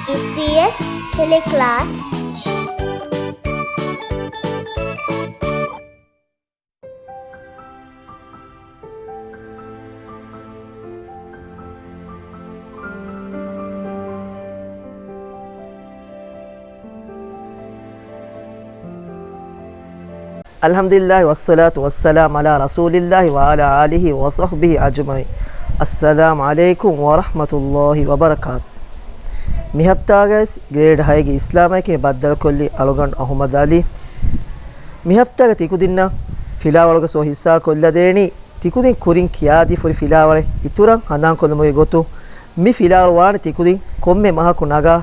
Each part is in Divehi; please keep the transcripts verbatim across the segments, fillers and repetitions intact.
އީޕީއެސް ޓެލެކްލާސް. އަލްޙަމްދުލިއްލާހި ވައްޞަލާތު ވައްސަލާމު ޢަލާ ރަސޫލިއްލާހި ވަޢަލާ އާލިހި ވަޞަޙްބިހި އަޖްމަޢީން. އައްސަލާމު ޢަލައިކުމް ވަރަޙްމަތުﷲި ވަބަރަކާތު. މި ހަފްތާގައި ގްރޭޑް ހައިގެ އިސްލާމްއަކީ ބައްދަލުކޮށްލި އަޅުގަނޑު އަޙުމަދު ޢަލީ. މި ހަފްތާގަ ތިކުދިންނަށް ފިލާވަޅުގެ ސޯ ހިއްސާ ކޮށްލަދޭނީ ތިކުދިން ކުރިން ކިޔާދީފަ ހުރި ފިލާވަޅެއް އިތުރަށް ހަނދާންކޮށްލުމުގެ ގޮތުން، މި ފިލާވަޅު ވާނެ ތިކުދިން ކޮންމެ މަހަކު ނަގާ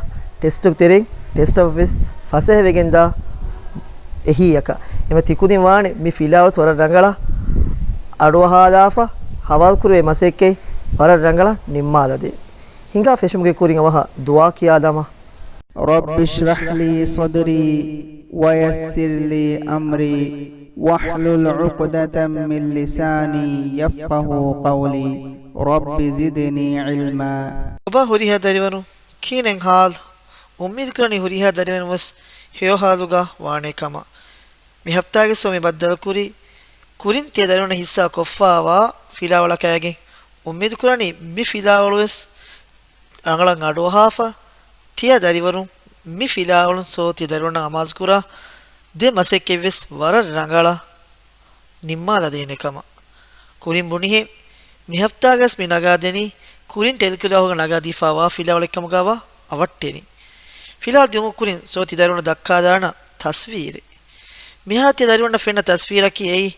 ޓެސްޓުގެ ތެރެއިން ޓެސްޓަށްވެސް ފަސޭހަވެގެންދާ އެހީއަކަށް. އެމަ ތިކުދިން ވާނެ މި ފިލާވަޅު ވަރަށް ރަނގަޅަށް އަޑުއަހާލާފަ، ހަވާލުކުރެވޭ މަސައްކަތް ވަރަށް ރަނގަޅަށް ނިންމާލަދޭ. ހިނގާ ފެށުމުގެ ކުރިން އަވަހަށް ދުޢާ ކިޔާދަމާ. رب اشرح لي صدري ويسر لي أمري واحلل عقدة من لساني يفقهوا قولي. رب زدني علما. ކޮބާ ހުރިހާ ދަރިވަރުން؟ ކިހިނެއް ހާލު؟ އުއްމީދުކުރަނީ ހުރިހާ ދަރިވަރުން ވެސް ހެޔޮ ހާލުގަ ވާނޭ ކަމަށް. މި ހަފްތާގެ ސޯ މި ބައްދަލުކުރީ، ކުރިން ތިޔަ ދަރިވަރުންނަށް ހިއްސާ ކޮށްފައިވާ ފިލާވަޅަކާގެން. އުއްމީދުކުރަނީ މި ފިލާވަޅުވެސް ރަނގަޅަށް އަޑުއަހާފަ، ތިޔަ ދަރިވަރުން މި ފިލާވަޅުން ސޯ ތިޔަ ދަރިވަރުންނަށް އަމާޒުކުރާ ދެ މަސައްކަތްވެސް ވަރަށް ރަނގަޅަށް ނިންމާލަދޭނެ ކަމަށް. ކުރިން ބުނިހެން، މި ހަފްތާގަސް މި ނަގާދެނީ ކުރިން ޓެލެކްލާހުގަ ނަގާދީފައިވާ ފިލާވަޅެއްކަމުގަވާ އަވަށްޓެރިން. ފިލާވަޅު ދިއުމުގެ ކުރިން ސޯ ތި ދަރިވަރުން ދައްކާދާނަ ތަސްވީރެއް. މިހާރު ތި ދަރިވަރުންނަށް ފެންނަ ތަސްވީރަކީ އެއީ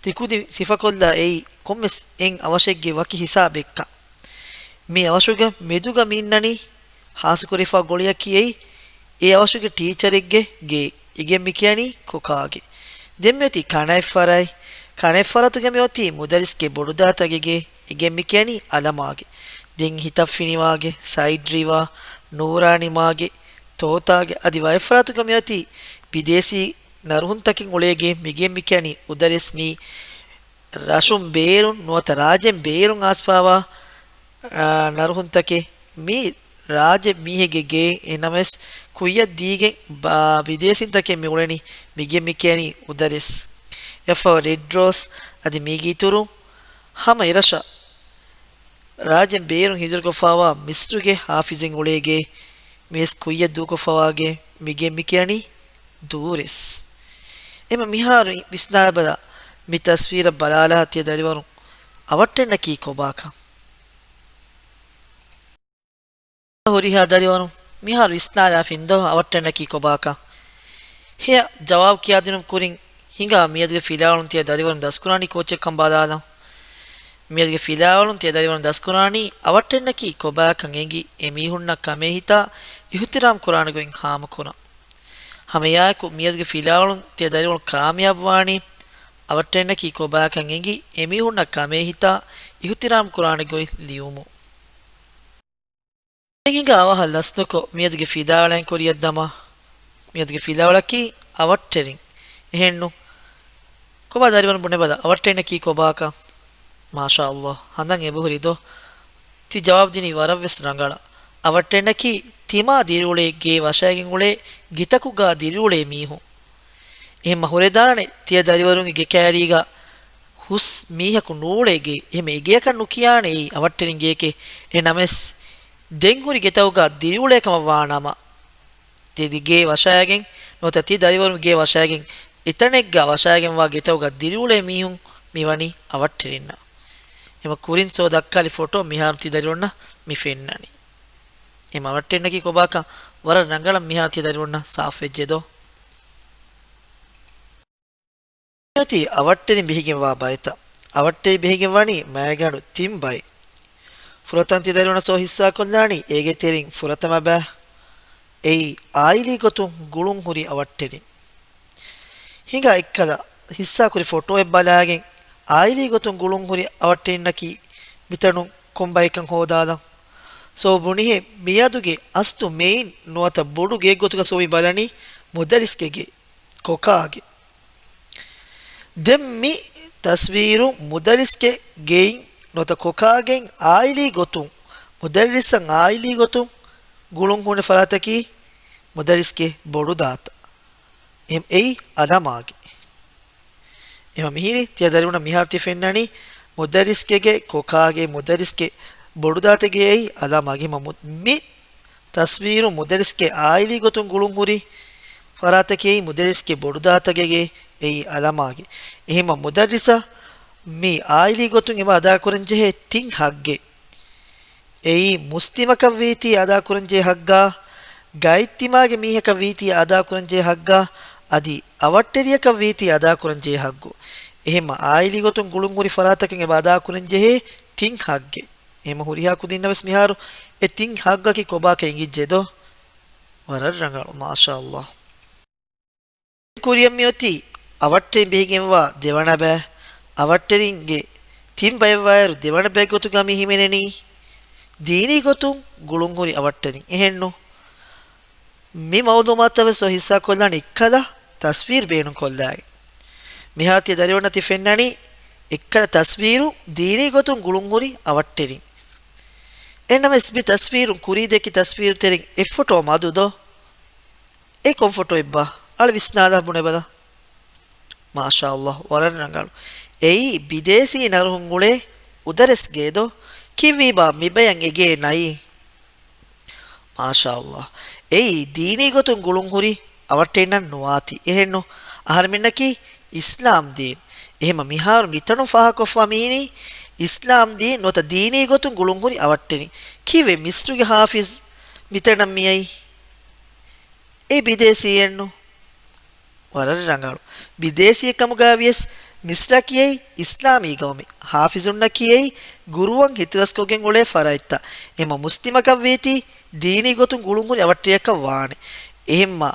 ތި ކުދިން ސިފަކޮށްލާ އެއީ ކޮންމެސް އެއް އަވަށެއްގެ ވަކި ހިސާބެއްކަން. މި އަވަށުގެ މެދުގަ މި އިންނަނީ ހާސްކުރެފާ ގޮޅިއަކީ އެއީ އެ އަވަށުގެ ޓީޗަރެއްގެ ގެ، އިގެން މި ކިޔަނީ ކޮކާގެ. ދެން މިއޮތީ ކަނައެއްފަރާތް، ކަނައެއްފަރާތުގަ މިއޮތީ މުދައްރިސްގެ ބޮޑުދާތަގެ ގެ، އިގެން މި ކިޔަނީ އަލަމާގެ. ދެން ހިތަށް ފިނިވާގެ، ސައިޑް ރިވާ، ނޫރާނިމާގެ، ތޯތާގެ. އަދި ވައެއްފަރާތުގަ މިއޮތީ ބިދޭސީ ނަރުހުންތަކެއް އުޅޭގެ، މިގެން މި ކިޔަނީ މުދައްރިސް މީ ރަށުން ބޭރުން ނުވަތަ ރާއްޖޭން ބޭރުން އައިސްފައިވާ، އާ، ނަރުހުންތަކެއް. މީ ރާއްޖެ މީހެއްގެ ގެއެއް. އެހެންނަމަވެސް، ކުއްޔަށް ދީގެން ބާ-، ބިދޭސީންތަކެއް މި އުޅެނީ، މިގެން މި ކިޔަނީ މުދައްރިސް. އެއަށްފަހު ރެޑް ރޯސް. އަދި މީގެ އިތުރުން ހަމަ އެރަށަށް ރާއްޖޭން ބޭރުން ހިޖުރަކޮށްފައިވާ މިސްރުގެ ހާފިޒެއް އުޅޭގެ، މިވެސް ކުއްޔަށް ދޫކޮށްފައިވާގެ، މިގެން މި ކިޔަނީ ދޫރެސް. އެމަ މިހާރު ވިސްނާބަލަ، މި ތަސްވީރަށް ބަލާލާ ތިޔަ ދަރިވަރުން އަވަށްޓެންނަކީ ކޮބާކަން؟ ހުރިހާ ދަރިވަރުން މިހާރު ވިސްނާލާފިންދޯ އަވަށްޓެންނަކީ ކޮބާކަން؟ ހެޔަށް ޖަވާބު ކިޔާދިނުމަށް ކުރިން ހިނގާ މިއަދުގެ ފިލާވަޅުން ތިޔަ ދަރިވަރުން ދަސްކުރާނީ ކޯއްޗެއްކަން ބަލާލަން. މިއަދުގެ ފިލާވަޅުން ތިޔަ ދަރިވަރުން ދަސްކުރާނީ އަވަށްޓެންނަކީ ކޮބާކަން އެނގި އެ މީހުންނަށް ކަމޭހިތާ އިހުތިރާމް ކުރާނެ ގޮތް ހާމަކުރަން. ހަމައެއާއެކު މިއަދުގެ ފިލާވަޅުން ތިޔަ ދަރިވަރުން ކާމިޔާބުވާނީ އަވަށްޓެންނަކީ ކޮބާކަން އެނގި އެ މީހުންނަށް ކަމޭހިތާ އިހުތިރާމް ކުރާނެ ގޮތް ލިޔުމުން. މި ހިނގާ އަވަހަށް ލަސްނުކޮށް، މިއަދުގެ ފިލާވަޅައިން ކުރިއަށް ދަމާ. މިއަދުގެ ފިލާވަޅަކީ އަވަށްޓެރިން. އެހެންނު؟ ކޮބާ ދަރިވަރުން ބުނެބަލަ، އަވަށްޓެރިންނަކީ ކޮބާކަން؟ މާޝާ ﷲ، ހަނދަން އެބަހުރި ދޯ؟ ތި ޖަވާބު ދިނީ ވަރަށްވެސް ރަނގަޅަށް. އަވަށްޓެރިންނަކީ ތިމާ ދިރިއުޅޭ ގޭ ވަށައިގެން އުޅޭ ގިތަކުގަ ދިރިއުޅޭ މީހުން. އެހެންމަ ހުރެދާނެ ތިޔަ ދަރިވަރުންގެ ގެ ކައިރީގަ ހުސް މީހަކު ނޫޅޭ ގެ. އެހެން އެ ގެޔަކަށް ނުކިޔާނެ އެއީ އަވަށްޓެރިން ގެޔެކޭ. އެހެން ނަމަވެސް، ދެން ހުރި ގެތަކުގަ ދިރިއުޅޭ ކަމަށް ވާ ނަމަ، ތި ގެ ވަށައިގެން ނުވަތަ ތި ދަރިވަރުން ގެ ވަށައިގެން އެތަނެއްގަ ވަށައިގެންވާ ގެތަކުގަ ދިރިއުޅޭ މީހުން މިވަނީ އަވަށްޓެރިންނަށް. އެމަ ކުރިން ސޯ ދައްކާލި ފޮޓޯ މިހާރު ތި ދަރިވަރުންނަށް މި ފެންނަނީ. އެމަ އަވަށްޓެރިންނަކީ ކޮބާކަން ވަރަށް ރަނގަޅަށް މިހާރު ތި ދަރިވަރުންނަށް ސާފުވެއްޖެ ދޯ؟ މިއޮތީ އަވަށްޓެރިން ބެހިގެންވާ ބައިތައް. އަވަށްޓެރި ބެހިގެން ވަނީ މައިގަނޑު ތިން ބައި. ފުރަތަމަ ތި ދަރިވަރުން ސޯ ހިއްސާކޮށްލާނީ އޭގެ ތެރެއިން ފުރަތަމަ ބައި. އެއީ އާއިލީ ގޮތުން ގުޅުން ހުރި އަވަށްޓެރިން. ހިނގާ އެއްކަލަ ހިއްސާކުރި ފޮޓޯއެއް ބަލާގެން އާއިލީ ގޮތުން ގުޅުން ހުރި އަވަށްޓެރިންނަކީ މިތަނުން ކޮން ބައެއްކަން ހޯދާލަން. ސޯ ބުނިހެން މިއަދުގެ އަސްލު މެއިން ނުވަތަ ބޮޑު ގެއެއްގޮތުގަ ސޯ މި ބަލަނީ މުދައްރިސްގެ ގެ، ކޮކާގެ. ދެން މި ތަސްވީރު މުދައްރިސްގެ ގެއިން ނުވަތަ ކޮކާގެއިން އާއިލީ ގޮތުން، މުދައްރިސަށް އާއިލީ ގޮތުން ގުޅުން ހުންނަ ފަރާތަކީ މުދައްރިސްގެ ބޮޑުދާތަ. އެހެން އެއީ އަލަމާގެ. އެހެން މިހިރީ ތިޔަ ދަރިވަރުންނަށް މިހާރު ތި ފެންނަނީ މުދައްރިސްގެ ކޮކާގެ މުދައްރިސްގެ ބޮޑުދާތަގެ އެއީ އަލަމާގެ. މަ-، މު-، މި ތަސްވީރު މުދައްރިސްގެ އާއިލީ ގޮތުން ގުޅުން ހުރި ފަރާތަކީ މުދައްރިސްގެ ބޮޑުދާތަގެ އެއީ އަލަމާގެ. އެހެންމަ މުދައްރިސަށް މި އާއިލީ ގޮތުން އެބަ އަދާކުރަން ޖެހޭ ތިން ހައްގެއް. އެއީ މުސްލިމަކަށް ވީތީ އަދާކުރަންޖެހޭ ހައްގާ، ގާތްތިމާގެ މީހަކަށް ވީތީ އަދާކުރަންޖެހޭ ހައްގާ، އަދި އަވަށްޓެރިޔަކަށް ވީތީ އަދާކުރަންޖެހޭ ހައްގު. އެހެންމަ އާއިލީ ގޮތުން ގުޅުންހުރި ފަރާތަކަށް އެބަ އަދާކުރަންޖެހޭ ތިން ހައްގެއް. އެހެންމަ ހުރިހާ ކުދިންނަށް ވެސް މިހާރު އެ ތިން ހައްގަކީ ކޮބާކަށް އެނގިއްޖެދޯ؟ ވަރަށް ރަނގަޅު، މާޝާﷲ. ކުރިއަށް މިއޮތީ އަވަށްޓެރިން ބެހިގެންވާ ދެވަނަ ބައެއް. އަވަށްޓެރިންގެ ތިން ބައެއްވާއިރު ދެވަނަ ބައެއް ގޮތުގަ މި ހިމެނެނީ ދީނީ ގޮތުން ގުޅުންހުރި އަވަށްޓެރިން. އެހެންނު؟ މި މައުލޫމާތަށް ވެސް އޮތް ހިއްސާކޮށްލާނެ އެއްކަލަ ތަސްވީރު ބޭނުންކޮށްލާގެން. މިހާރު ތިޔަ ދަރިވަރުންނަށް ތި ފެންނަނީ އެއްކަލަ ތަސްވީރު ދީނީ ގޮތުން ގުޅުންހުރި އަވަށްޓެރިން. އެހެންނަމަވެސް މި ތަސްވީރުން ކުރީ ދެއްކި ތަސްވީރު ތެރެއިން އެއް ފޮޓޯ މަދުދޯ؟ އެ ކޮން ފޮޓޯއެއްބާ؟ އަޅެ ވިސްނާލާ ބުނެބަލަ. މާޝާﷲ، ވަރަށް ރަނގަޅު. އެއީ ބިދޭސީ ނަރުހުން އުޅޭ އުދަރެސް ގޭދޯ؟ ކީއްވީބާ މިބަޔަށް އެ ގޭ ނައީ؟ މާޝާﷲ. އެއީ ދީނީ ގޮތުން ގުޅުން ހުރި އަވަށްޓެންނަށް ނުވާތީ. އެހެންނު؟ އަހަރެމެންނަކީ އިސްލާމް ދީން. އެހެމަ މިހާރު މިތަނުން ފާހަގަކޮށްފާ މީނީ އިސްލާމް ދީން ނުވަތަ ދީނީ ގޮތުން ގުޅުން ހުރި އަވަށްޓެނި. ކީއްވެ މިސްރުގެ ހާފިޒް މިތަނަށް މިއައީ؟ އެ ބިދޭސީއެއްނު. ވަރަށް ރަނގަޅު. ބިދޭސީއެއް ކަމުގައި ވިޔަސް، މިސްރަކީ އެއީ އިސްލާމީ ގައުމެއް. ހާފިޒުންނަކީ އެއީ ގުރުއަން ހިތުރަސްކޮށްގެން އުޅޭ ފަރާތްތައް. އެމަ މުސްލިމަކަށް ވީތީ ދީނީ ގޮތުން ގުޅުންހުރި އަވަށްޓެރިޔަކަށް ވާނެ. އެހެންމަ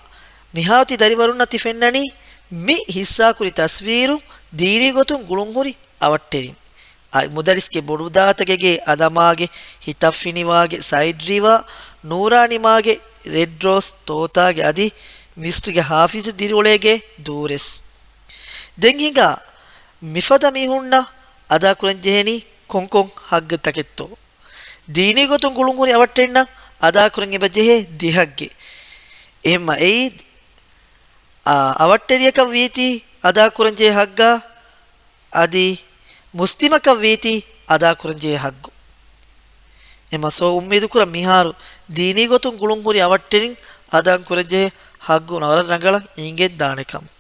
މިހާރު ތި ދަރިވަރުންނަށް ތި ފެންނަނީ މި ހިއްސާކުރި ތަސްވީރު ދީނީ ގޮތުން ގުޅުންހުރި އަވަށްޓެރިން. އަ، މުދައްރިސްގެ ބޮޑުދާތަގެ އަލަމާގެ، ހިތަށް ފިނިވާގެ، ސައިޑް ރިވާ، ނޫރާނިމާގެ، ރެޑް ރޯސް ތޯތާގެ އަދި މިސްރުގެ ހާފިޒު ދިރިއުޅޭގެ ދޫރެސް. ދެން ހިނގާ މިފަދަ މީހުންނަށް އަދާކުރަން ޖެހެނީ ކޮންކޮން ހައްގެއްތަކެއްތޯ؟ ދީނީ ގޮތުން ގުޅުންހުރި އަވަށްޓެންނަށް އަދާކުރަން އެބަ ޖެހޭ ދެ ހައްގެއް. އެހެންމަ އެއީ، އާ، އަވަށްޓެރިޔަކަށް ވީތީ އަދާކުރަން ޖެހޭ ހައްގާ، އަދި މުސްލިމަކަށް ވީތީ އަދާކުރަންޖެހޭ ހައްގު. އެމަ ސޯ އުއްމީދުކުރަން މިހާރު ދީނީ ގޮތުން ގުޅުން ހުރި އަވަށްޓެރިން އަދާކުރަންޖެހޭ ހައްގު ވަރަށް ރަނގަޅަށް އިނގެން ދާނެކަމަށް.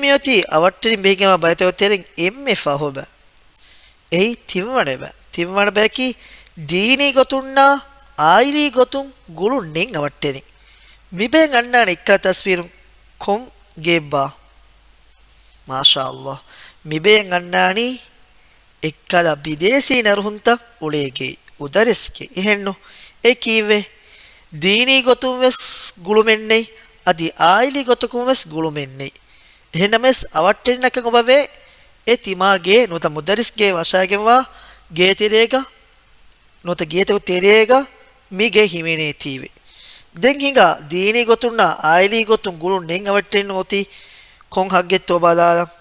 މިއޮތީ އަވަށްޓެރިން ބެހިގެންވާ ބައިތަކުގެ ތެރެއިން އެންމެ ފަހު ބައި. އެއީ ތިންވަނަ ބައި. ތިންވަނަ ބަޔަކީ ދީނީ ގޮތުންނާ އާއިލީ ގޮތުން ގުޅުން ނެތް އަވަށްޓެރިން. މިބައިން އަންނާނެ އެއްކަލަ ތަސްވީރުން ކޮން ގެއެއްބާ؟ މާޝާﷲ. މިބައިން އަންނާނީ އެއްކަލަ ބިދޭސީ ނަރުހުންތައް އުޅޭ ގެ، އުދަރެސްގެ. އެހެންނު؟ އެ ކީއްވެ؟ ދީނީ ގޮތުން ވެސް ގުޅުމެއްނެތް، އަދި އާއިލީ ގޮތަކުން ވެސް ގުޅުމެއްނެތް. އެހެންނަމަވެސް އަވަށްޓެރިންނަކަށް އޮބަވޭ އެ ތިމާގެ ނުވަތަ މުދައްރިސްގެ ވަށާގެންވާ ގޭތެރޭގަ ނުވަތަ ގޭތަކު ތެރޭގަ މި ގެ ހިމެނޭތީވެ. ދެން ހިނގާ ދީނީ ގޮތުންނާ އާއިލީ ގޮތުން ގުޅުން ނެތް އަވަށްޓެރިން އޮތީ ކޮން ހައްގެއްތޯ ބަލާލަން.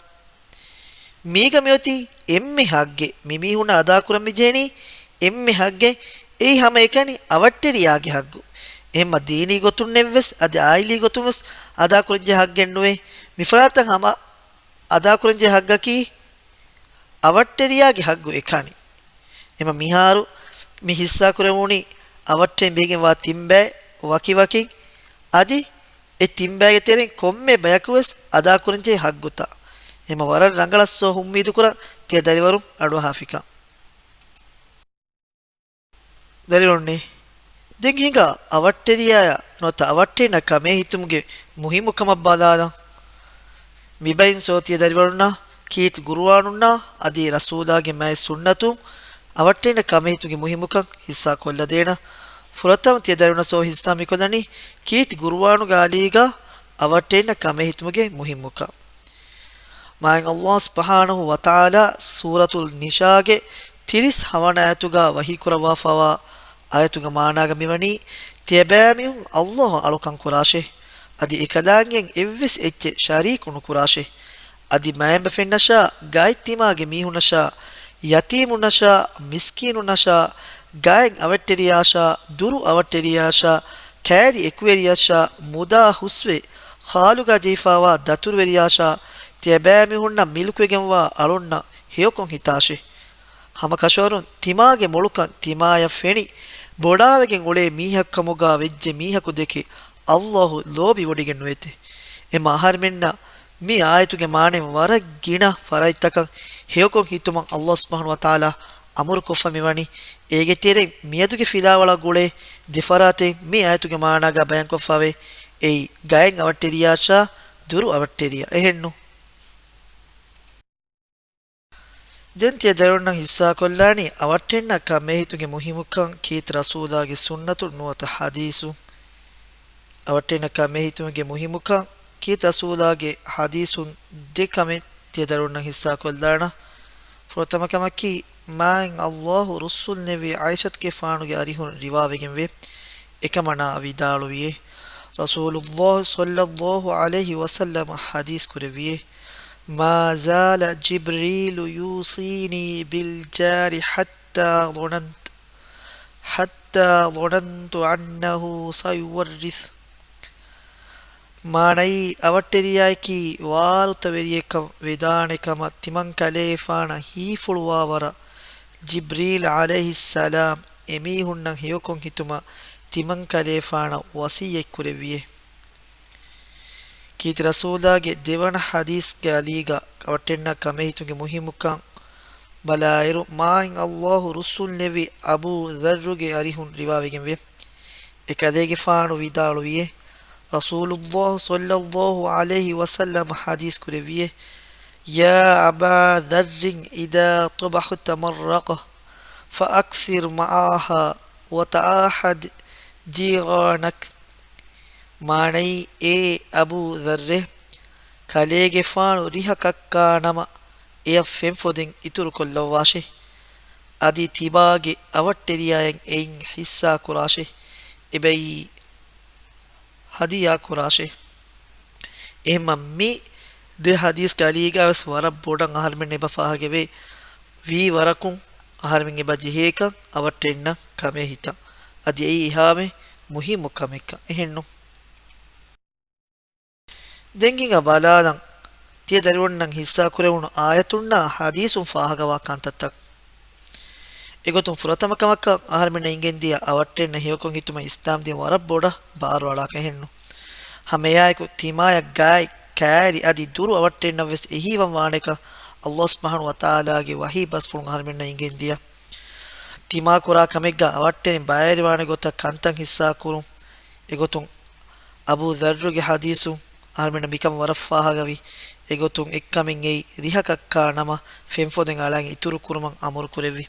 މީގަ މިއޮތީ އެންމެ ހައްގެއް. މި މީހުންނަށް އަދާކުރަން މިޖެހެނީ އެންމެ ހައްގެއް. އެއީ ހަމައެކަނި އަވަށްޓެރިޔާގެ ހައްގު. އެހެންމަ ދީނީ ގޮތުންނެއްވެސް އަދި އާއިލީ ގޮތުންވެސް އަދާކުރަންޖެހޭ ހައްގެއްނުވޭ. މިފަރާތަށް ހަމަ އަދާކުރަންޖެހޭ ހައްގަކީ އަވަށްޓެރިޔާގެ ހައްގު އެކަނި. އެމަ މިހާރު މި ހިއްސާކުރެވުނީ އަވަށްޓެރިން ބެހިގެންވާ ތިން ބައި ވަކިވަކިން. އަދި އެ ތިން ބައިގެ ތެރެއިން ކޮންމެ ބަޔަކުވެސް އަދާކުރަންޖެހޭ ހައްގުތައް. އެމަ ވަރަށް ރަނގަޅަށް ސޯ އުއްމީދުކުރަން ތިޔަ ދަރިވަރުން އަޑުއަހާފިކަން. ދަރިވަރުންނޭ. ދެން ހިނގާ އަވަށްޓެރިޔާޔާ ނުވަތަ އަވަށްޓެރިންނަށް ކަމޭހިތުމުގެ މުހިއްމުކަމަށް ބަލާލަން. މިބައިން ސޯ ތިޔަ ދަރިވަރުންނަށް ކީރިތި ގުރުއާނުންނާ އަދި ރަސޫލާގެ މާތް ސުންނަތުން އަވަށްޓެރިންނަށް ކަމޭހިތުމުގެ މުހިއްމުކަން ހިއްސާކޮށްލަދޭނަން. ފުރަތަމަ ތިޔަ ދަރިވަރުންނަށް ސޯ ހިއްސާ މިކޮށްލަނީ ކީރިތި ގުރުއާނުގެ އަލީގަ އަވަށްޓެރިންނަށް ކަމޭހިތުމުގެ މުހިއްމުކަން. މާތް ﷲ ސުބްޙާނަހޫ ވަތަޢާލާ ސޫރަތުލް ނިޝާގެ ތިރީސް ހަވަނަ އާޔަތުގަ ވަޙީކުރައްވާފައިވާ އާޔަތުގެ މާނާގަ މިވަނީ، ތިޔަބައިމީހުން ﷲ އަށް އަޅުކަން ކުރާށޭ. އަދި އެކަލާނގެއަށް އެއްވެސް އެއްޗެއް ޝަރީކު ނުކުރާށޭ. އަދި މައިންބަފައިންނަށާ، ގާތްތިމާގެ މީހުންނަށާ، ޔަތީމުންނަށާ، މިސްކީނުންނަށާ، ގާތް އަވަށްޓެރިޔާށާ، ދުރު އަވަށްޓެރިޔާށާ، ކައިރި އެކުވެރިޔަށާ، މުދާ ހުސްވެ، ޚާލުގާ ޖެހިފާވާ ދަތުރުވެރިޔާށާ، ތިޔަބައިމީހުންނަށް މިލްކުވެގެންވާ އަޅުންނަށް ހެޔޮކޮށް ހިތާށޭ. ހަމަކަށަވަރުން ތިމާގެ މޮޅުކަން ތިމާޔަށް ފެނި، ބޮޑާވެގެން އުޅޭ މީހަކު ކަމުގާ ވެއްޖެ މީހަކު ދެކެ، ﷲ ލޯބިވޮޑިގެން ނުވޭތެ. އެމަ އަހަރުމެންނަށް މި އާޔަތުގެ މާނައިން ވަރަށް ގިނަ ފަރާތްތަކަށް ހެޔޮކޮށް ހިތުމަށް ﷲ ސުބްޙާނަހޫ ވަތަޢާލާ އަމުރުކޮށްފަ މިވަނީ. އޭގެ ތެރެއިން މިއަދުގެ ފިލާވަޅަށް ގުޅޭ ދެ ފަރާތެއް މި އާޔަތުގެ މާނާގާ ބަޔާންކޮށްފަވޭ. އެއީ ގާތް އަވަށްޓެރިޔާއަށާ ދުރު އަވަށްޓެރިޔާ. އެހެންނު؟ ދެން ތިޔަ ދަރިވަރުންނަށް ހިއްސާކޮށްލާނީ އަވަށްޓެންނަށް ކަމޭހިތުގެ މުހިއްމުކަން ކީރިތި ރަސޫލާގެ ސުންނަތުން ނުވަތަ ޙަދީޘުން. އަވަށްޓެންނަށް ކަމޭހިތުމުގެ މުހިއްމުކަން ކީރިތި ރަސޫލާގެ ޙަދީޘުން ދެ ކަމެއް ތިޔަ ދަރިވަރުންނަށް ހިއްސާކޮށްލާނަ. ފުރަތަމަ ކަމަކީ، މާތް ﷲ ރުއްސުން ނެވި ޢާއިޝަތުގެފާނުގެ އަރިހުން ރިވާވެގެންވޭ. އެކަމަނާ ވިދާޅުވިއޭ، ރަސޫލުﷲ ޞައްލަﷲ ޢަލައިހި ވަސައްލަމަ ޙަދީޘް ކުރެއްވިއޭ، ما زال جبريل يوصيني بالجار حتى ظننت، حتى ظننت أنه سيورث. މާނައީ، އަވަށްޓެރިޔާއަކީ ވާރުތަވެރިއެއްކަން ވެދާނެ ކަމަށް ތިމަން ކަލޭފާނަށް ހީފުޅުވާވަރަށް ޖިބްރީލް ޢަލައިހިއްސަލާމް އެމީހުންނަށް ހެޔޮކޮށް ހިތުމަށް ތިމަން ކަލޭފާނަށް ވަޞިއްޔަތް ކުރެއްވިއޭ. ކީރިތި ރަސޫލާގެ ދެވަނަ ޙަދީޘްގެ އަލީގަ އަވަށްޓެންނަށް ކަމޭހިތުމުގެ މުހިއްމުކަން ބަލާއިރު، މާތް ﷲ ރުއްސުން ނެވި އަބޫ ޛައްރުގެ އަރިހުން ރިވާވެގެންވޭ. އެކަލޭގެފާނު ވިދާޅުވިއޭ، ރަސޫލުﷲ ޞައްލަﷲ ޢަލައިހި ވަސައްލަމަ ޙަދީޘް ކުރެއްވިއޭ، يا أبا ذر إذا طبخت مرقة فأكثر معها وتعاهد جيرانك. މާނައީ، އޭ އަބޫ ޛައްރޭ، ކަލޭގެފާނު ރިހަ ކައްކާ ނަމަ، އެޔަށް ފެންފޮދެއް އިތުރުކޮށްލައްވާށޭ. އަދި ތިބާގެ އަވަށްޓެރިޔާއަށް އެއިން ޙިއްޞާ ކުރާށޭ. އެބައި ހަދިޔާ ކުރާށޭ. އެހެންމަ މި ދެ ޙަދީޘްގެ އަލީގަވެސް ވަރަށް ބޮޑަށް އަހަރުމެން އެބަ ފާހަގަވޭ، ވީ ވަރަކުން އަހަރުމެން އެބަ ޖެހޭކަން އަވަށްޓެންނަށް ކަމޭހިތަން. އަދި އެއީ އެހާމެ މުހިއްމު ކަމެއްކަން. އެހެންނު؟ ދެން ހިނގާ ބަލާލަން، ތިޔަ ދަރިވަރުންނަށް ހިއްސާކުރެވުނު އާޔަތުންނާ ޙަދީޘުން ފާހަގަވާ ކަންތައްތައް. އެގޮތުން ފުރަތަމަ ކަމަކަށް އަހަރުމެންނަށް އިނގެންދިޔަ އަވަށްޓެންނަށް ހެޔޮކޮށް ހިތުމަށް އިސްލާމްދީން ވަރަށް ބޮޑަށް ބާރުއަޅާކަށް ހެންނު. ހަމައެއާއެކު ތިމާޔަށް ގާތް، ކައިރި އަދި ދުރު އަވަށްޓެންނަށްވެސް އެހީވަން ވާނެކަން ﷲ ސުބްޙާނަހޫ ވަތަޢާލާގެ ވަޙީ ބަސްފުޅުން އަހަރުމެންނަށް އިނގެންދިޔަ. ތިމާ ކުރާ ކަމެއްގަ އަވަށްޓެނި ބައިވެރިވާނެ ގޮތަށް ކަންތައް ހިއްސާކުރުން. އެގޮތުން އަބޫ ޛައްރުގެ ޙަދީޘުން އަހަރުމެންނަށް މިކަން ވަރަށް ފާހަގަވި. އެގޮތުން އެއްކަމެއް އެއީ، ރިހަ ކައްކާ ނަމަ ފެންފޮދެއް އަޅަން އިތުރު ކުރުމަށް އަމުރު ކުރެއްވި.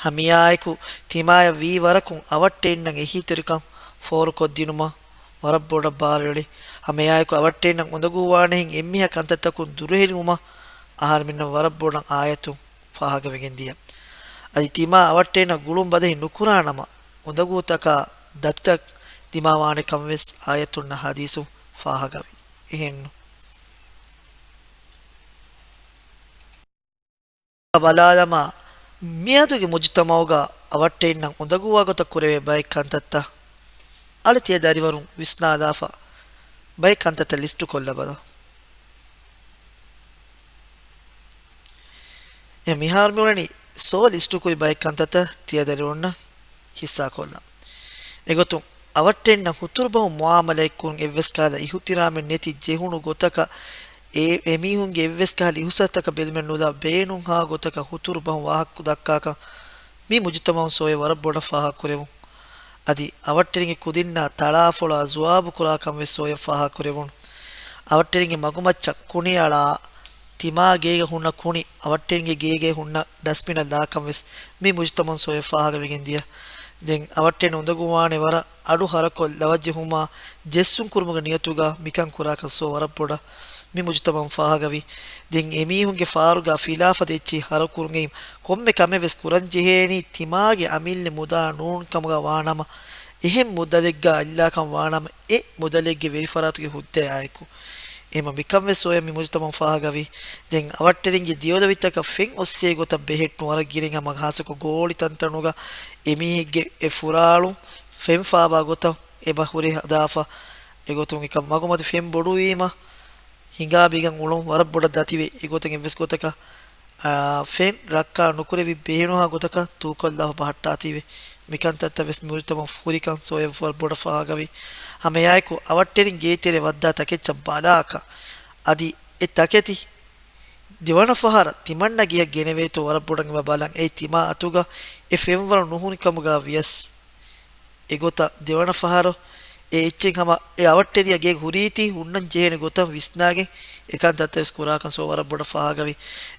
ހަމައެއާއެކު ތިމާޔަށް ވީ ވަރަކުން އަވަށްޓެންނަށް އެހީތެރިކަން ފޯރުކޮށްދިނުމަށް ވަރަށް ބޮޑަށް ބާރުއެޅި. ހަމައެއާއެކު އަވަށްޓެންނަށް އުނދަގޫވާނެހެން އެންމެހާ ކަންތައްތަކުން ދުރުހެލިވުމަށް އަހަރުމެންނަށް ވަރަށް ބޮޑަށް އާޔަތުން ފާހަގަވެގެން ދިޔަ. އަދި ތިމާ އަވަށްޓެންނަށް ގުޅުން ބަދަހި ނުކުރާ ނަމަ، އުނދަގޫތަކާ ދަތިތައް ދިމާވާނެ ކަން ވެސް އާޔަތުންނާ ޙަދީޘުން ފާހަގަވި. އެހެންނު؟ ބަލާލަމާ، މިއަދުގެ މުޖުތަމަޢުގަ އަވަށްޓެންނަށް އުނދަގޫވާ ގޮތަށް ކުރެވޭ ބައެއް ކަންތައްތައް އަޅި ތިޔަ ދަރިވަރުން ވިސްނާލާފަ ބައެއް ކަންތައްތައް ލިސްޓު ކޮށްލަބަލަ. އެ މިހާރު މިއުޅެނީ ސޯ ލިސްޓުކުރި ބައެއް ކަންތައްތައް ތިޔަ ދަރިވަރުންނަށް ހިއްސާކޮށްލަން. އެގޮތުން، އަވަށްޓެންނަށް ހުތުރުބަހުން މުޢާމަލަތްކުރުން އެއްވެސް ކަހަލަ އިޙުތިރާމެއް ނެތި ޖެހުނު ގޮތަކަށް، އެ، އެމީހުންގެ އެއްވެސް ކަހަލަ އިޙުސާސްތަކަށް ބެލުމެއް ނުލާ، ބޭނުންހާ ގޮތަކަށް ހުތުރުބަހުން ވާހަކަ ދައްކާކަން މި މުޖުތަމަޢުން ސޯޔަށް ވަރަށް ބޮޑަށް ފާހަގަކުރެވުން. އަދި އަވަށްޓެރިންގެ ކުދިންނާ ތަޅާފޮޅާ ޒުވާބު ކުރާކަން ވެސް ސޯޔަށް ފާހަގަކުރެވުނު. އަވަށްޓެރިންގެ މަގުމައްޗަށް ކުނިއަޅާ، ތިމާ ގޭގަ ހުންނަ ކުނި އަވަށްޓެރިންގެ ގޭގައި ހުންނަ ޑަސްބިނަށް ލާކަން ވެސް މި މުޖުތަމަޢުން ސޯޔަށް ފާހަގަވެގެން ދިޔަ. ދެން އަވަށްޓެރިން އުނދަގޫވާނެ ވަރަށް އަޑު ހަރަކޮށް ލަވަ ޖެހުމާ ޖެއްސުން ކުރުމުގެ ނިޔަތުގަ މިކަން ކުރާކަން ސޯ ވަރަށް ބޮޑަށް މި މުޖުތަމަޢުން ފާހަގަވި. ދެން އެމީހުންގެ ފާރުގަ ފިލާފަދަ އެއްޗެއް ހަރަކުރުން އެއީ ކޮންމެ ކަމެއް ވެސް ކުރަން ޖެހޭނީ ތިމާގެ އަމިއްލަ މުދާ ނޫން ކަމުގަ ވާނަމަ، އެހެން މުދަލެއްގަ އައްލާކަން ވާނަމަ، އެ މުދަލެއްގެ ވެރިފަރާތުގެ ހުއްދައާއެކު. އެހެމަ މިކަން ވެސް ސޯޔަށް މި މުޖުތަމަޢުން ފާހަގަވި. ދެން އަވަށްޓެރިންގެ ދިޔޮލޮވިތަކަށް ފެން އޮއްސޭ ގޮތަށް ބެހެއްޓުން ވަރަށް ގިނައިން ހަމަ ހާއްސަކޮށް ގޯޅި ތަންތަނުގަ އެމީހެއްގެ އެ ފުރާޅުން ފެން ފާބާ ގޮތަށް އެބަ ހުރެ ހަދާފަ. އެގޮތުން އެކަމް މަގުމަތި ފެން ބޮޑުވީމަ ހިނގާ ބިގަން އުޅުން ވަރަށް ބޮޑަށް ދަތިވެ. އެގޮތަށް އެއްވެސް ގޮތަކަށް އާ، ފެން ރައްކާ ނުކުރެވި ބޭނުންހާ ގޮތަކަށް ތޫކޮށްލާފަ ބަހައްޓާތީވެ. މިކަންތައްތައް ވެސް މި މުޖުތަމަޢުން ފުރިކަން ސޯޔަށް ވަރަށް ބޮޑަށް ފާހަގަވި. ހަމައެއާއެކު އަވަށްޓެރިން ގޭތެރެ ވައްދާ ތަކެއްޗަށް ބަލާކަށް އަދި އެ ތަކެތި ދެވަނަ ފަހަރަށް ތިމަންނަ ގެޔަށް ގެނެވޭތޯ ވަރަށް ބޮޑަށް އެބަ ބަލަން. އެ ތިމާ އަތުގަ އެ ފެންވަރު ނުހުނި ކަމުގަ ވިޔަސް އެގޮތަށް ދެވަނަ ފަހަރު އެ އެއްޗެއް ހަމަ އެ އަވަށްޓެރިޔާ ގޭގަ ހުރީތީ ހުންނަން ޖެހޭނެ ގޮތަށް ވިސްނާގެން އެކަންތައްތައް ވެސް ކުރާކަން ސޯ ވަރަށް ބޮޑަށް ފާހަގަވި.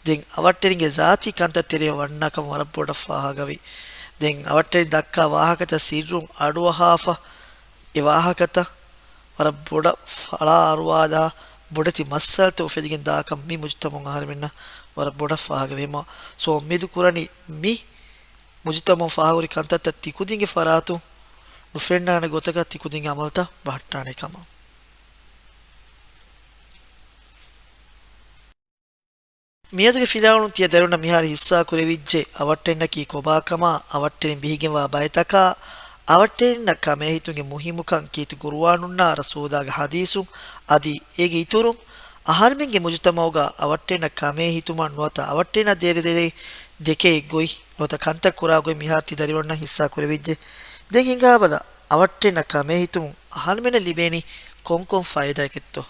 ދެން އަވަށްޓެރިންގެ ޒާތީ ކަންތައް ތެރެއަށް ވަންނާކަން ވަރަށް ބޮޑަށް ފާހަގަވި. ދެން އަވަށްޓެރިން ދައްކާ ވާހަކަތައް ސިއްރުން އަޑުއަހާފަ އެ ވާހަކަތައް ވަރަށް ބޮޑަށް ފަޅާ އަރުވާލާ ބޮޑެތި މައްސަލަތައް އުފެދިގެން ދާކަން މި މުޖުތަމަޢުން އަހަރެމެންނަށް ވަރަށް ބޮޑަށް ފާހަގަވީމަ، ސޯ އުއްމީދު ކުރަނީ މި މުޖުތަމަޢުން ފާހަގަހުރި ކަންތައްތައް ތިކުދިންގެ ފަރާތުން ނުފެންނާނެ ގޮތަކަށް ތިކުދިންގެ އަމަލުތައް ބަހައްޓާނެ ކަމަށް. މިއަދުގެ ފިލާވަޅުން ތިޔަ ދަރިވަރުންނަށް މިހާރު ހިއްސާ ކުރެވިއްޖެ، އަވަށްޓެންނަކީ ކޮބާކަމާ، އަވަށްޓެރިން ބިހިގެންވާ ބައިތަކާ، އަވަށްޓެރިންނަށް ކަމޭހިތުންގެ މުހިއްމުކަން ކީރިތި ގުރުއާނުންނާ ރަސޫލާގެ ޙަދީޘުން އަދި އޭގެ އިތުރުން، އަހަރެމެންގެ މުޖުތަމަޢުގަ އަވަށްޓެންނަށް ކަމޭހިތުމަށް ނުވަތަ އަވަށްޓެންނާ ދޭތެރޭ ދެކޭ ގޮތް ނުވަތަ ކަންތައް ކުރާ ގޮތް މިހާރު ތި ދަރިވަރުންނަށް ހިއްސާ ކުރެވިއްޖެ. ދެން ހިނގާބަލަ، އަވަށްޓެންނަށް ކަމޭހިތުމުން އަހަރެމެންނަށް ލިބޭނީ ކޮންކޮން ފައިދާއަކެއްތޯ؟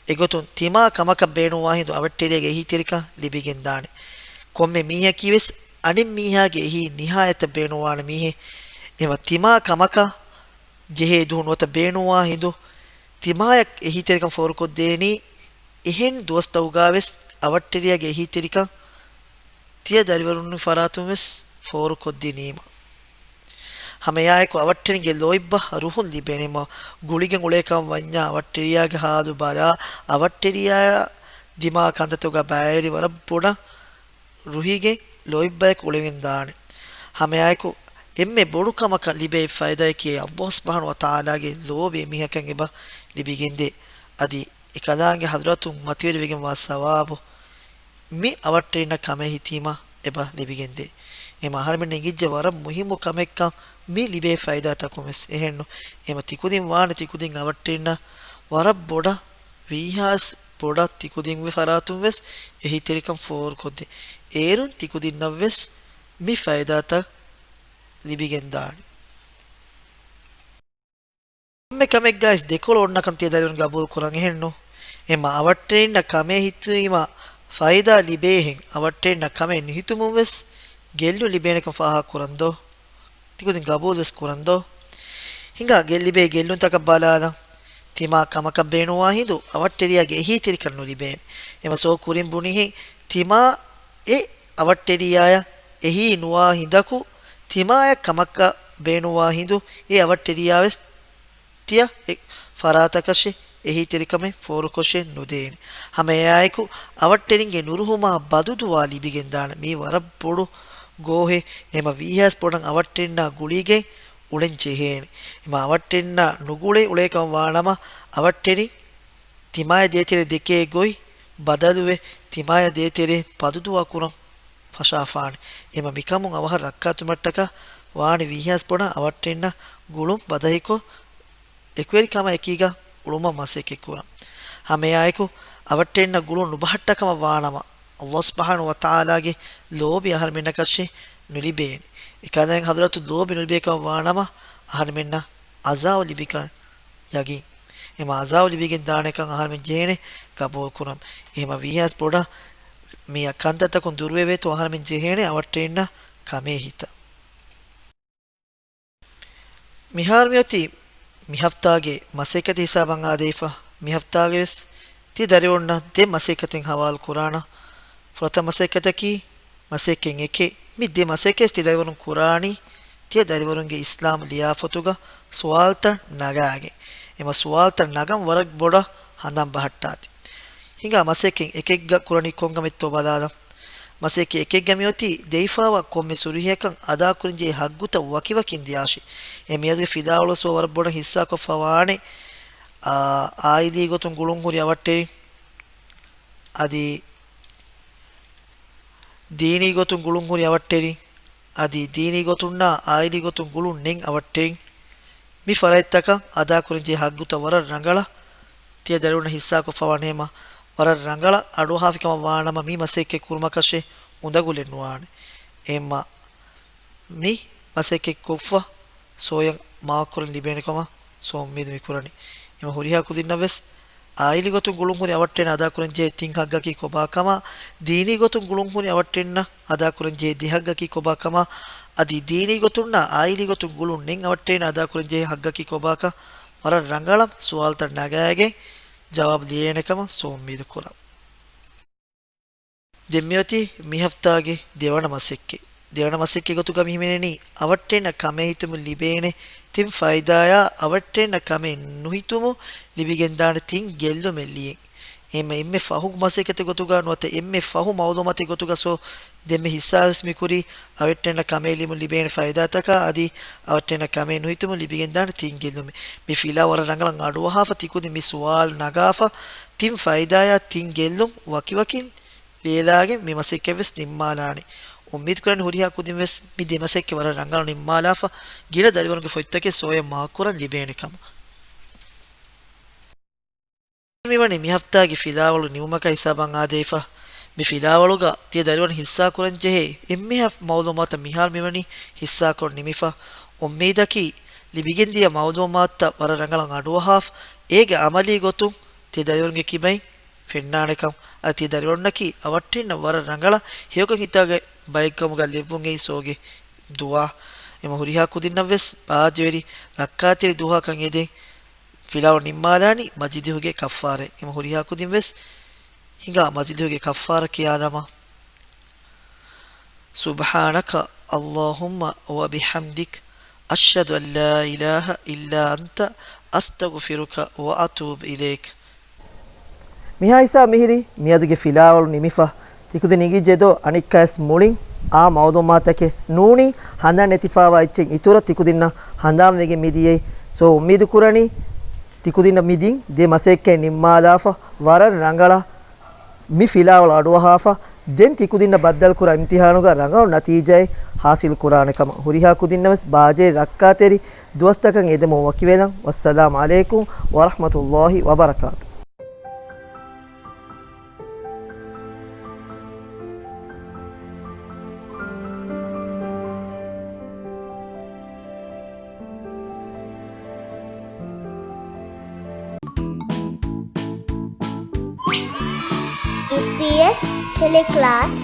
އެގޮތުން ތިމާ ކަމަކަށް ބޭނުންވާ ހިނދު އަވަށްޓެރިޔާގެ އެހީތެރިކަން ލިބިގެންދާނެ. ކޮންމެ މީހަކީ ވެސް އަނެއް މީހާގެ އެހީ ނިހާޔަތަށް ބޭނުންވާނެ މީހެއް. އެމަ ތިމާ ކަމަކަށް ޖެހޭ ދުހު ނުވަތަ ބޭނުންވާ ހިނދު ތިމާޔަށް އެހީތެރިކަން ފޯރުކޮށްދޭނީ އެހެން ދުވަސްތަކުގަ ވެސް އަވަށްޓެރިޔާގެ އެހީތެރިކަން ތިޔަ ދަރިވަރުން ފަރާތުން ވެސް ފޯރުކޮށްދިނީމަ. ހަމައެއާއެކު އަވަށްޓެރިންގެ ލޯތްބާ ރުހުން ލިބޭނެ މަ ގުޅިގެން އުޅޭކަން ވަންޏާ އަވަށްޓެރިޔާގެ ހާލު ބަލާ އަވަށްޓެރިޔާ ދިމާ ކަންތައްތަކުގަ ބައިވެރި ވަރަށް ބޮޑަށް ރުހިގެން ލޯތްބާއެކު އުޅެގެން ދާނެ. ހަމައެއާއެކު އެންމެ ބޮޑު ކަމަކަށް ލިބޭ ފައިދާއަކީ އައްލާހު ސުބްޙާނަހު ވަތަޢާލާގެ ލޯބި އެމީހަކަށް އެބަ ލިބިގެންދޭ. އަދި އެކަލާނގެ ޙަޟްރަތުން މަތިވެރިވެގެންވާ ސަވާބު މި އަވަށްޓެރިންނަށް ކަމޭހިތީމަ އެބަ ލިބިގެންދޭ. އެމަ އަހަރެމެން އެނގިއްޖެ ވަރަށް މުހިއްމު ކަމެއްކަން މި ލިބޭ ފައިދާތަކުން ވެސް އެހެންނު. އެމަ ތިކުދިން ވާނެ ތިކުދިން އަވަށްޓެރިންނަށް ވަރަށް ބޮޑަށް ވީހާސް ބޮޑަށް ތިކުދިންގެ ފަރާތުން ވެސް އެހީތެރިކަން ފޯރުކޮށްދޭ. އޭރުން ތިކުދިންނަށް ވެސް މި ފައިދާތައް ލިބިގެންދާނެ. ކޮންމެ ކަމެއްގައިސް ދެކޮޅު އޮންނަކަން ތިޔަ ދަރިވަރުން ގަބޫލު ކުރަން އެހެންނު. އެމަ އަވަށްޓެރިންނަށް ކަމޭ ހިތުވީމަ ފައިދާ ލިބޭހެން އަވަށްޓެރިންނަށް ކަމޭ ނުހިތުމުން ވެސް ގެއްލުން ލިބޭނެކަން ފާހަގަ ކުރަން ދޯ؟ ތިކުދިން ގަބޫލުވެސް ކުރަން ދޯ؟ ހިނގާ ގެއްލިބޭ ގެއްލުންތަކަށް ބަލާލަން. ތިމާ ކަމަކަށް ބޭނުންވާ ހިނދު އަވަށްޓެރިޔާގެ އެހީތެރިކަން ނުލިބޭނެ. އެމަ ސޯ ކުރިން ބުނިހެން ތިމާ އެ އަވަށްޓެރިޔާޔަށް އެހީ ނުވާ ހިނދަކު ތިމާޔަށް ކަމަކަށް ބޭނުންވާ ހިނދު އެ އަވަށްޓެރިޔާވެސް ތިޔަ އެ ފަރާތަކަށެ އެހީތެރިކަމެއް ފޯރުކޮށެއް ނުދޭނެ. ހަމައެއާއެކު އަވަށްޓެރިންގެ ނުރުހުމާ ބަދުދުޢާ ލިބިގެންދާނެ. މީ ވަރަށް ބޮޑު ގޯހެއް. އެމަ ވީހާސް ބޮޑަށް އަވަށްޓެރިންނާ ގުޅިގެން އުޅެން ޖެހޭނެ. އެމަ އަވަށްޓެރިންނާ ނުގުޅެ އުޅޭކަން ވާނަމަ އަވަށްޓެރިން ތިމާޔަށް ދޭތެރޭ ދެކޭ ގޮތް ބަދަލުވެ، ތިމާޔަށް ދޭތެރޭ ބަދުދުޢާ ކުރަން ފަށާފާނެ. އެމަ މިކަމުން އަވަހަށް ރައްކާތުމަށްޓަކާ ވާނެ ވީހާސް ބޮޑަށް އަވަށްޓެރިންނަށް ގުޅުން ބަދަހިކޮށް، އެކުވެރިކަމާ އެކީގަ އުޅުމަށް މަސައްކަތް ކުރަން. ހަމައެއާއެކު އަވަށްޓެރިންނަށް ގުޅުން ނުބަހައްޓާ ކަމަށް ވާނަމަ، އައްލާހު ސުބްޙާނަހު ވަތަޢާލާގެ ލޯބި އަހަރެމެންނަކަށެ ނުލިބޭނެ. އެކަލާނގެ ޙަޟްރަތު ލޯބި ނުލިބޭކަމަށް ވާނަމަ، އަހަރެމެންނަށް ޢަޒާބު ލިބިކަން ޔަގީން. އެމަ ޢަޒާބު ލިބިގެން ދާނެކަން އަހަރެމެން ޖެހޭނެ ގަބޫލު ކުރަން. އެހެމަ ވީހާސް ބޮޑަށް މި ކަންތައްތަކުން ދުރުވެވޭތޯ އަހަރެމެން ޖެހޭނެ އަވަށްޓެރިންނަށް ކަމޭ ހިތަށް. މިހާރު މިއޮތީ މި ހަފްތާގެ މަސައްކަތް ހިސާބަށް އާދެވިފަ. މި ހަފްތާގަވެސް ތި ދަރިވަރުންނަށް ދެ މަސައްކަތެއް ހަވާލު ކުރާނަ. ފުރަތަމަ މަސައްކަތަކީ މަސައްކަތް އެކެއް. މި ދެ މަސައްކަތް ތި ދަރިވަރުން ކުރާނީ ތިޔަ ދަރިވަރުންގެ އިސްލާމް ލިޔާފަތުގަ ސުވާލުތައް ނަގާގެން. އެމަ ސުވާލުތައް ނަގަން ވަރަށް ބޮޑަށް ހަނދާން ބަހައްޓާތި. ހިނގާ މަސައްކަތް އެކެއްގަ ކުރަނީ ކޮން ކަމެއްތޯ ބަލާލަން. މަސައްކަތް އެކެއްގަ މިއޮތީ ދެވިފައިވާ ކޮންމެ ސުރުހިއަކަށް އަދާކުރަންޖެހޭ ހައްގުތައް ވަކިވަކިން ދިޔާށޭ. އެ މިއަދުގެ ފިލާވަޅު ސޯ ވަރަށް ބޮޑަށް ހިއްސާކޮށްފަ ވާނެ. އާ، އާއިލީ ގޮތުން ގުޅުން ހުރި އަވަށްޓެރިން، އަދި ދީނީ ގޮތުން ގުޅުން ހުރި އަވަށްޓެރިން، އަދި ދީނީ ގޮތުންނާ އާއިލީ ގޮތުން ގުޅުން ނެތް އަވަށްޓެރިން، މި ފަރާތްތަކަށް އަދާކުރަންޖެހޭ ހައްގުތައް ވަރަށް ރަނގަޅަށް ތިޔަ ދަރިވަރުން ހިއްސާކޮށްފަވާނެ ހަމަ، ވަރަށް ރަނގަޅަށް އަޑުއަހާފިކަމަށް ވާނަމަ، މި މަސައްކަތް ކުރުމަކަށެއް އުނދަގުލެއް ނުވާނެ. އެހެންމަ މި މަސައްކަތް ކޮށްފަ ސޯޔަށް މާކުކުރަން ލިބޭނެ ކަމަށް ސޯ އުއްމީދު މި ކުރަނީ. އެމަ ހުރިހާ ކުދިންނަށް ވެސް އާއިލީ ގޮތުން ގުޅުން ހުރި އަވަށްޓެން އަދާކުރަން ޖެހޭ ތިން ހައްގަކީ ކޮބާ ކަމަށް، ދީނީ ގޮތުން ގުޅުން ހުރި އަވަށްޓެންނަށް އަދާކުރަން ޖެހޭ ދެ ހައްގަކީ ކޮބާ ކަމަށް، އަދި ދީނީ ގޮތުންނާ އާއިލީ ގޮތުން ގުޅުން ނެތް އަވަށްޓެން އަދާކުރަން ޖެހޭ ހައްގަކީ ކޮބާކަން ވަރަށް ރަނގަޅަށް ސުވާލުތައް ނަގާގެން ޖަވާބު ލިޔޭނެ ކަމަށް ސޯ އުއްމީދު ކުރަން. ދެން މިއޮތީ މި ހަފްތާގެ ދެވަނަ މަސައްކަތް. ދެވަނަ މަސައްކަތް ގޮތުގަ މި ހިމެނެނީ އަވަށްޓެންނަށް ކަމޭ ހިތުމުން ލިބޭނެ ތިން ފައިދާޔާ އަވަށްޓެންނަށް ކަމޭ ނުހިތުމުން ލިބިގެންދާނެ ތިން ގެއްލުމެއް ލިޔެން. އެހެންމެ އެންމެ ފަހު މަސައްކަތެއް ގޮތުގަ ނުވަތަ އެންމެ ފަހު މައުލޫމާތެއް ގޮތުގަ ސޯ ދެންމެ ހިއްސާވެސް މިކުރީ އަވަށްޓެންނަށް ކަމޭ ލިބުން ލިބޭނެ ފައިދާތަކާ އަދި އަވަށްޓެންނަށް ކަމޭ ނުހިތުމުން ލިބިގެންދާނެ ތިން ގެއްލުމެއް. މި ފިލާ ވަރަށް ރަނގަޅަށް އަޑުއަހާފަ ތިކުދިން މި ސުވާލު ނަގާފަ ތިން ފައިދާޔާ ތިން ގެއްލުން ވަކިވަކިން ލިޔެލާގެން މި މަސައްކަތް ވެސް ނިންމާލާނެ. އުއްމީދު ކުރަން ހުރިހާ ކުދިން ވެސް މި ދެ މަސައްކަތް ވަރަށް ރަނގަޅަށް ނިންމާލާފަ ގިނަ ދަރިވަރުންގެ ފޮތްތަކެއް ސޯޔަށް މާކުކުރަން ލިބޭނެ ކަމަށް. މިވަނީ މި ހަފްތާގެ ފިލާވަޅު ނިމުމަކަށް ހިސާބަށް އާދެވިފަ. މި ފިލާވަޅުގަ ތިޔަ ދަރިވަރުން ހިއްސާކުރަން ޖެހޭ އެންމެހާ މައުލޫމާތަށް މިހާރު މިވަނީ ހިއްސާކޮށް ނިމިފަ. އުއްމީދަކީ ލިބިގެންދިޔަ މައުލޫމާތުތައް ވަރަށް ރަނގަޅަށް އަޑުއަހާފަ އޭގެ އަމަލީ ގޮތުން ތިޔަ ދަރިވަރުންގެ ކިބައިން ފެންނާނެކަން. އަދި ތިޔަ ދަރިވަރުންނަކީ އަވަށްޓެންނަށް ވަރަށް ރަނގަޅަށް ހެޔޮކޮށް ހިތާގެ ބައެއްކަމުގަ ލެއްވުން އެއީ ސޯގެ ދުޢާ. އެމަ ހުރިހާ ކުދިންނަށް ވެސް ބާއްޖަވެރި ރައްކާތެރި ދުޢާކަން އެދެން ފިލާވަޅު ނިންމާލާނީ މަޖިލިހުގެ ކައްފާރަ. އެމަ ހުރިހާ ކުދިން ވެސް ހިނގާ މަޖިލިހުގެ ކައްފާރަ ކިޔާލަމާ. سبحانك اللهم وبحمدك، أشهد أن لا إله إلا أنت، أستغفرك وأتوب إليك. މިހާ ހިސާބަށް މިހިރީ މިއަދުގެ ފިލާވަޅު ނިމިފަ. ތިކުދިން އިނގިއްޖެދޯ އަނެއްކާވެސް މުޅިން އާ މައުލޫމާތަކެއް ނޫނީ ހަނދާން ނެތިފަވާ އެއްޗެއް އިތުރަށް ތިކުދިންނަށް ހަނދާންވެގެން މިދިޔައީ. ސޯ އުއްމީދު ކުރަނީ ތިކުދިންނަށް މި ދިން ދެ މަސައްކަތް ނިންމާލާފަ ވަރަށް ރަނގަޅަށް މި ފިލާވަޅު އަޑުއަހާފަ، ދެން ތިކުދިންނަށް ބައްދަލުކުރާ އިމްތިހާނުގަ ރަނގަޅު ނަތީޖާއެއް ހާސިލް ކުރާނެ ކަމަށް. ހުރިހާ ކުދިންނަށް ވެސް ބާޖެހި ރައްކާތެރި ދުވަސްތަކަށް އެދެމުން ވަކިވެލަން. ވައްސަލާމް ޢަލައިކުމް ވަރަޙްމަތުﷲި ވަބަރަކާތު. އެމްޕީއެސް ޓެލެކްލާސް